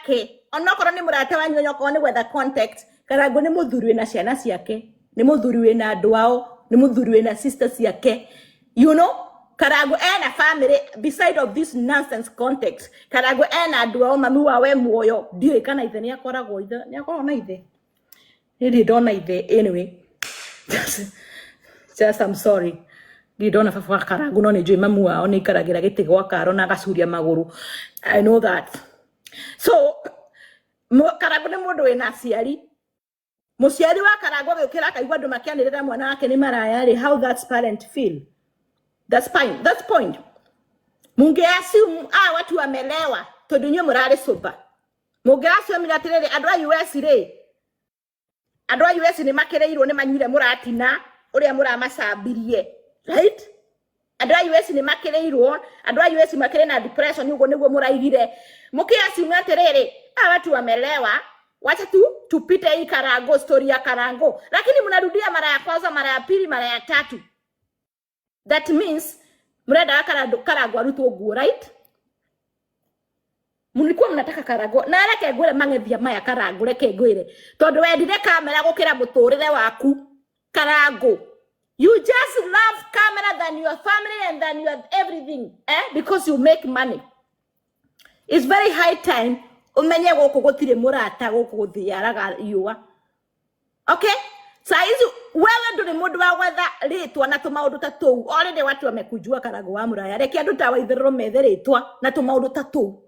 Yake onokorwo nĩ mũrata wanyu, onokorwo nĩ gwetha contact. Karango nĩ mũthuri wĩna ciana ciake, nĩ mũthuri wĩna andũ ao, nĩ mũthuri wĩna sister ciake. Karango ena family beside of this nonsense context. Karango ena andũ ao, mami wao e muoyo, ndiũĩ kana ithe nĩ akoragwo, ithe nĩ akoragwo na ithe, nĩ ndona ithe. Anyway, just I'm sorry, ndirĩ ndona baba wa Karangu, no nĩ njũĩ mamu wao nĩ aikaragĩra gĩtĩ gwa karo na agacuria magũrũ. I know that. So Karangu nĩ mũndũ wĩna aciari. Mũciari wa Karangu agĩũkĩra akaigua andũ makĩanĩrĩra mwana wake nĩ maraya rĩ, how that parent feel? That's fine, that's point. Munge assume ah, watu wamelewa tondũ inyuĩ mũrarĩ sober. Mũngĩ assume atĩrĩrĩ, andũ a US rĩ, andũ a US nĩ makereirwo, nĩ manyuire mũratina ũrĩa mũramacambirie, right? Andũ a US nĩ makereirwo, andũ a US makĩrĩ na depression, ũguo nĩguo mũraigire. Mũkĩassume atĩrĩrĩ, ah, watu wamelewa, wacha tu tupite hii Karango, story ya Karango, lakini mnarudia mara ya kwanza, mara ya pili, mara ya tatu. That means mrendaga Karango, Karango arutwo nguo, right? Mlikuwa mnataka Karango na reke ngwĩre mang'ethia maya. Karango, reke ngwĩre, tondũ wendire kamera gũkĩra mũtũrĩre waku. Karango, you just love camera than your family and than your everything, eh? Because you make money. It's very high time umenye gũkũ gũtirĩ mũrata, gũkũ gũthiaraga riũa, okay? Saa hizi wewe ndũrĩ mũndũ wa gwetha rĩtwa na tũmaũndũ ta tũu. Already watu wamekujua Karango wa Mũraya. Reke andũ ta Waitherero methe rĩtwa na tũmaũndũ ta tũu.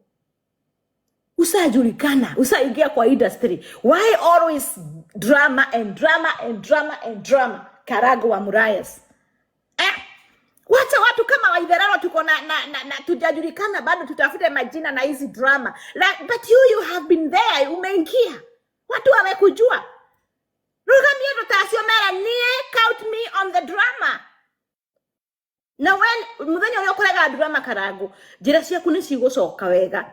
Ushajulikana, ushaingia kwa industry. Why always drama and drama and drama and drama, Karango wa Murayas, eh? Wacha watu kama Waitherero tuko na tujajulikana bado, tutafute majina na hizi drama. Like, but you have been there, umeingia, watu wamekujua. Rugamia tutacio mera nie, count me on the drama. Na when muthenya ũrĩa ũkũrega drama, Karango, njĩra ciaku nĩ cigũcoka wega,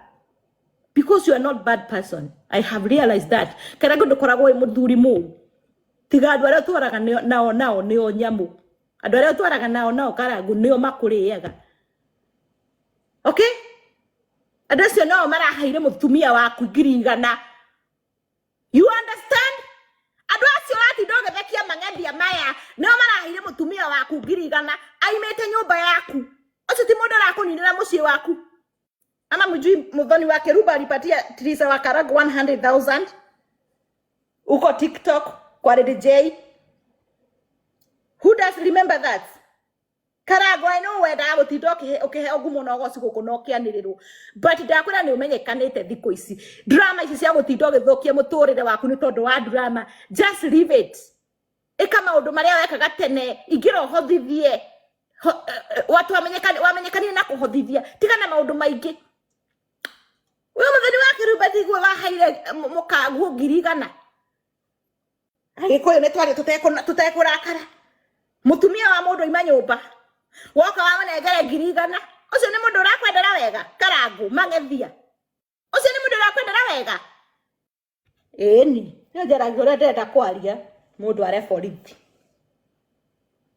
because you are not bad person. I have realized that Karango ndũkoragwo wĩ mũthuri mũru, tiga andũ arĩa ũtwaraga nao nĩo nyamũ. Andũ arĩa ũtwaraga nao Karango, nĩo makũrĩaga, okay? Andũ acio nao maraheire mũtumia waku 100,000. You understand? Andũ acio ũratinda ũgĩthekia mang'ethia maya nĩo maraheire mũtumia waku 100,000 aimĩte nyũmba yaku. Ũcio ti mũndũ ũrakũninĩra mũciĩ waku? Ama mjui Muthoni wa Keruba alipatia Teresa wa Karago 100,000 uko TikTok kwa Lady J? Who does remember that? Karago, I know wendaga gũtinda ũkĩheo ngumo na ũgoci gũkũ na ũkĩanĩrĩrwo, but ndakwĩra nĩ ũmenyekanĩte thikũ ici. Drama ici cia gũtinda ũgĩthũkia mũtũrĩre waku nĩ tondũ wa drama, just leave it. Ĩka maũndũ marĩa wekaga tene, ingĩra ũhothithie. Watu wamenyekanire na kũhothithia. Tiga na maũndũ maingĩ. Ũyũ Mũthoni wa Kĩrumba tiguo waheire mũkaguo 100,000? Agĩkũyũ nĩ twaria tũtekũrakara. Mũtumia wa mũndũ aima nyũmba, woka wamũnengere 100,000. Ũcio nĩ mũndũ ũrakwendera wega, Karangu mang'ethia? Ũcio nĩ mũndũ ũrakwendera wega? Ĩni nĩ njaragia ũrĩa ndĩrenda kwaria. Mũndũ are borithi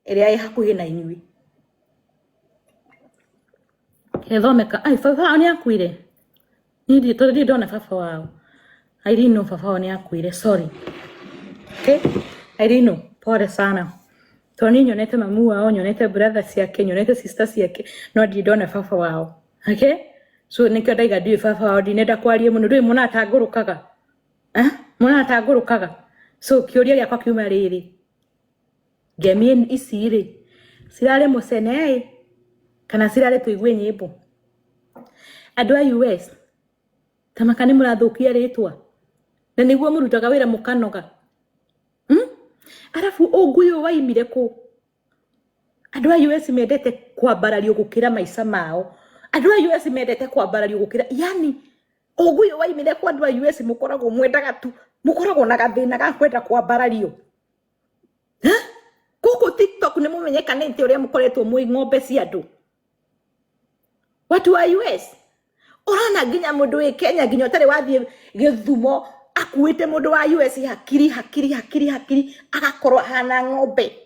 ĩrĩa ĩ hakuhĩ na inyuĩ gĩthomeka. Ai, baba wao nĩ akuire. Niĩ tondũ ndirĩ ndona baba wao. I didn't know baba wao nĩ akuire, sorry. Okay, I didn't know, pole sana, tondũ niĩ nyonete mamu wao, nyonete brother ciake, nyonete sister ciake, no ndirĩ ndona baba wao. Okay, so nĩkĩo ndaiga ndiũĩ baba wao, ndinenda kwaria mũno. Ndũĩ mũnatangũrũkaga, eh? Mũnatangũrũkaga. So kĩũria gĩakwa kiuma rĩrĩ, ngemi ici rĩ, cirarĩ mũcene ĩ kana cirarĩ tũigue nyĩmbo? Andũ a US tamaka nĩ mũrathũkia rĩtwa na nĩguo mũrutaga wĩra mũkanoga, Arabu ũngũyũ waimire kũ? Andũ a US mendete kwambarario gũkĩra maica mao. Andũ a US mendete kwambarario gũkĩra, yani ũngũyũ waimire kũ? Andũ a US mũkoragwo mwendaga tu, mũkoragwo na gathĩna ga kwenda kwambarario. Gũkũ TikTok nĩ mũmenyekanĩte ũrĩa mũkoretwo mwĩ ng'ombe cia andũ. Watu wa US, ũrona nginya mũndũ wĩ Kenya, nginya ũtarĩ wathiĩ gĩthumo, akuĩte mũndũ wa US hakiri, hakiri, hakiri, hakiri, agakorwo ahana ng'ombe.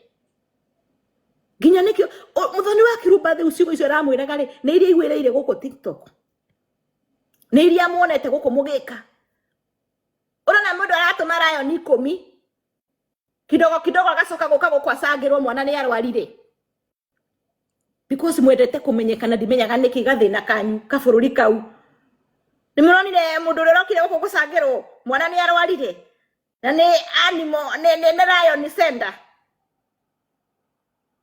Nginya nĩkĩo Mũthoni wa Kĩrumba thĩu ciugo icio aramwĩraga rĩ, nĩ iria iguĩrĩire gũkũ TikTok, nĩ iria muonete gũkũ mũgĩka. Urona mundu aratuma rayo ni 10 kidogo kidogo agacoka guka gukwacangirwo mwana ni arwarire because mwendete kumenyekana ndimenyaga niki gathina kanyu kabururi kau. Ni muronire mundu uria urokire guku gucangirwo mwana ni arwarire na ni animo ni rayo ni senda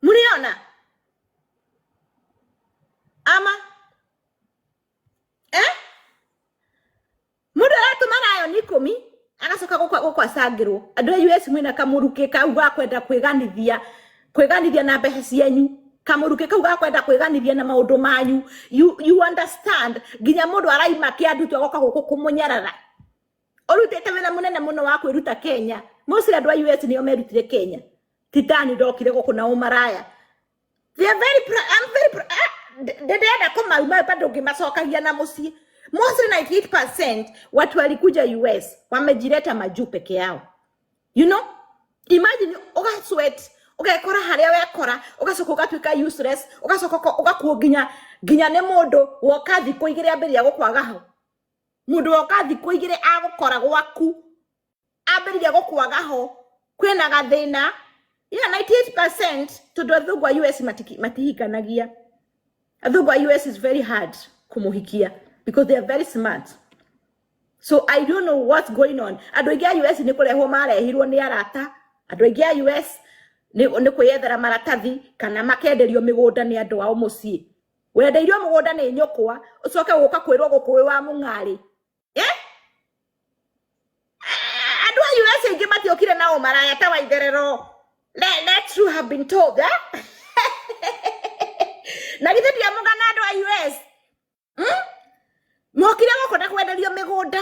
muriona ama eh mundu aratuma rayo ni 10 agacoka gukwacangirwo. Andu a US mwina kamuruke kau ga kwenda kwiganithia na mbeca cianyu, kamuruke kau ga kwenda kwiganithia na maundu manyu. You understand nginya mundu araima kiandu tu agoka guku kumunyarara. Urutite wira munene muno wa kwiruta Kenya. Mostly andu a US nio merutire Kenya. Titani ndokire guku na umaraya. They are very I'm very ndĩrenda kũmauma bado ngĩmacokagia na mũciĩ. Mostly 98% watu walikuja US wamejileta majuu peke yao. You know? Imagine uga sweat, ugekora haria wekora, ugacoka ugatuika useless, ugacoka ugakuo nginya nĩ mũndũ woka thikũ igĩrĩ ambĩrĩria gũkwaga ho. Mũndũ woka thikũ igĩrĩ agũkora gwaku, ambĩrĩria gũkwaga ho, kwĩna gathĩna. Yeah, 98% tondũ athũngũ a US matihikanagia. Athũngũ a US is very hard kũmũhikia because they are very smart. So I don't know what's going on. Andũ aingĩ a US nĩ kũrehwo marehirwo nĩ arata. Andũ aingĩ a US nĩ kwĩyethera maratathi kana makenderio mĩgũnda nĩ andũ ao mũciĩ. Wendeirio mũgũnda nĩ nyũkwa, ũcoke gũka kwĩrwo gũkũ wĩ wa mũng'arĩ. Eh? Andũ a US aingĩ matiokire na ũmaraya ta Waitherero. Let true have been told, eh? Na githĩ ndiamũgana andũ a US? Mokire gũkũ na kwenderio mĩgũnda.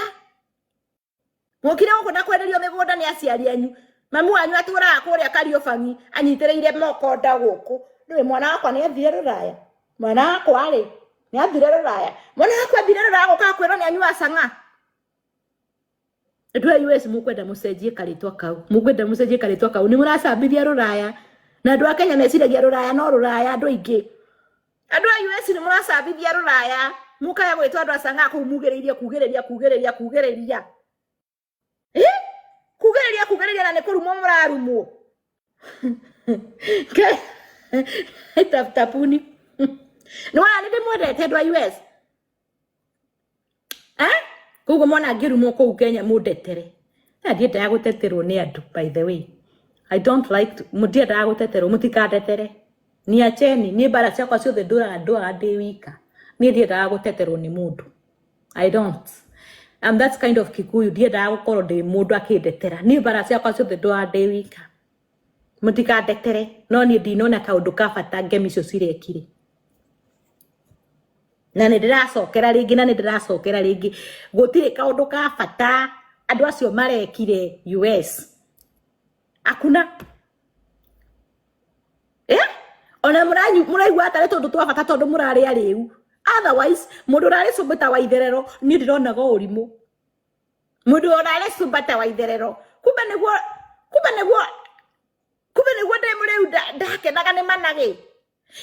Mokire gũkũ na kwenderio mĩgũnda nĩ aciari anyu. Mamu wanyu atũraga kũrĩa Kariobangi anyitĩrĩire moko nda gũkũ. Ndũĩ mwana wakwa nĩ athire rũraya. Mwana wakwa rĩ, nĩ athire rũraya. Mwana wakwa athire rũraya gũka kwĩrwo nĩ anyua cang'a. Andũ a US mũkwenda mũcenjie karĩtwa kau. Mũkwenda mũcenjie karĩtwa kau. Nĩ mũracambithia rũraya. Na andũ a Kenya meciragia rũraya no rũraya andũ aingĩ. Andũ a US nĩ mũracambithia rũraya. Mũkaya gwĩtwo andũ a cang'a kũu mugĩrĩirie kugĩrĩria kugĩrĩria kugĩrĩria. Eh? Kugĩrĩria kugĩrĩria na nĩ kũrumwo mũrarumwo. Tapuni. Nĩ wona nĩ ndĩmwendete andũ a US. Eh? Koguo mwana ngĩrumwo kũu Kenya mũndetere. Na ndiendaga gũteterwo nĩ andũ by the way. I don't like to, ndiendaga gũteterwo, mũtikandetere. Niacheni, niĩ mbara ciakwa ciothe ndũraga ndĩ wika. Niĩ ndiendaga gũteterwo nĩ mũndũ. I don't. I'm that kind of Kikuyu, ndiendaga gũkorwo ndĩ mũndũ akĩndetera. Niĩ mbara ciakwa ciothe ndũraga ndĩ wika. Mũtikandetere, no niĩ ndinona kaũndũ ka bata ngemi icio cirekire. Na nĩ ndĩracokera rĩngĩ, na nĩ ndĩracokera rĩngĩ. Gũtirĩ kaũndũ ka bata andũ acio marekire US. Hakuna. Eh? Ona mũraigua atarĩ tondũ twa bata tondũ mũrarĩa rĩu. Otherwise, mũndũ ũrarĩ cumba ta Waitherero, niĩ ndĩronaga ũrimũ. Mũndũ ũrarĩ cumba ta Waitherero. Kumbe nĩguo ndĩ mũrĩu ndakenaga nĩ managĩ.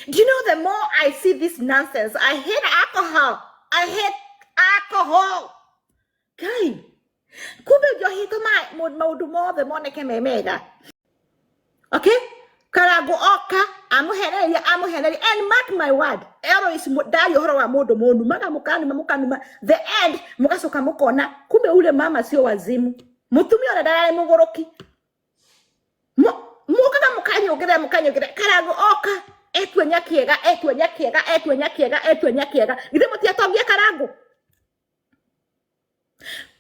Do you know the more I see this nonsense, I hate alcohol. I hate alcohol. Kai. Kumbe njohi ĩtũmaga maũndũ mothe moneke me mega. Okay? Karango oka amuhereria amuhereria, and mark my word, always ndaria ũhoro wa mũndũ mũnumaga mũkanuma mũkanuma, the end mũgacoka mũkona kumbe ule mama sio wazimu, mũtumia ũrĩa ndararĩ mũgũrũki. Mũkaga mũkanyongerera mũkanyongerera, Karango oka etua nyakiega etua nyakiega etua nyakiega etua nyakiega, githĩ mũtiatongia Karango?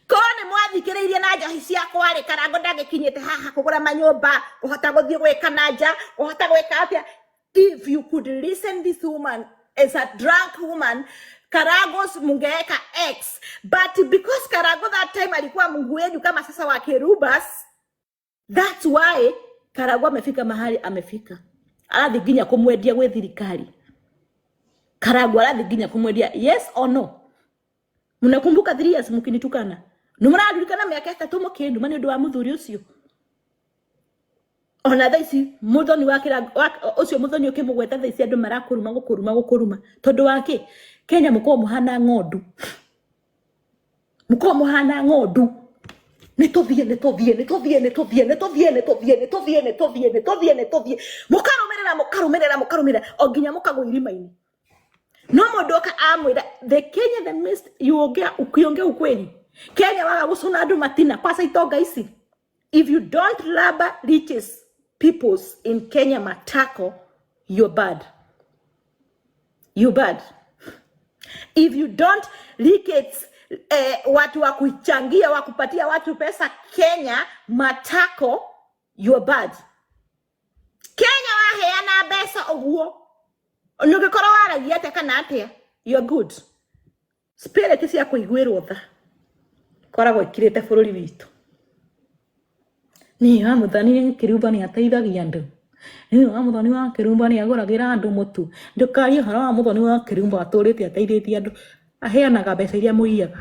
Korwo nĩ mwathikĩrĩirie na njohi ciakwa rĩ, Karango ndangĩkinyĩte haha kũgũra manyũmba, kũhota gũthiĩ gwĩka na nja, kũhota gwĩka atĩa. If you could listen this woman as a drunk woman, Karango mungeweka X, but because Karango that time alikuwa mungu wenu kama sasa wa Kerubas, that's why Karango amefika mahali amefika. Arathi nginya kumwendia gwĩ thirikari. Karango arathi nginya kumwendia, yes or no? Mnakumbuka 3 years mkinitukana? Nĩ mũraririkana mĩaka 3 mũkĩnduma nĩ ũndũ wa mũthuri ũcio? Ona thaa ici mũthoni wa kĩra, ũcio mũthoni ũkĩmũgweta thaa ici andũ marakũruma gũkũruma gũkũruma. Tondũ wa kĩ? Kenya mũkoragwo mũhana ng'ondu. Mũkoragwo mũhana ng'ondu. Nĩ tũthiĩ, nĩ tũthiĩ, nĩ tũthiĩ, nĩ tũthiĩ, nĩ tũthiĩ, nĩ tũthiĩ, nĩ tũthiĩ, nĩ tũthiĩ, nĩ tũthiĩ, nĩ tũthiĩ. Mũkarũmĩrĩra, mũkarũmĩrĩra, mũkarũmĩrĩra o nginya mũkagwa irima-inĩ. No mũndũ oka amwĩra the Kenya the mist you ongea ukiongea ukweli. Kenya waga gũcũna andũ matina kwanza itonga ici. If you don't rubber riches peoples in Kenya matako, you're bad. You bad. If you don't lick watu wa kuichangia wa kupatia watu pesa Kenya matako, you're bad. Kenya waheana mbeca ũguo nũngĩkorwo waragia atĩa kana atĩa, you're good. Spirit cia kũiguĩrwo tha koragwo ikirĩte bũrũri witũ. Niĩ wa Mũthoni Kĩrumba nĩ ateithagia andũ. Niĩ wa Mũthoni wa Kĩrumba nĩ agũragĩra andũ mũtu. Ndũkarie ũhoro wa Mũthoni wa Kĩrumba atũrĩte ateithĩtie andũ. Aheanaga mbeca iria mũiyaga.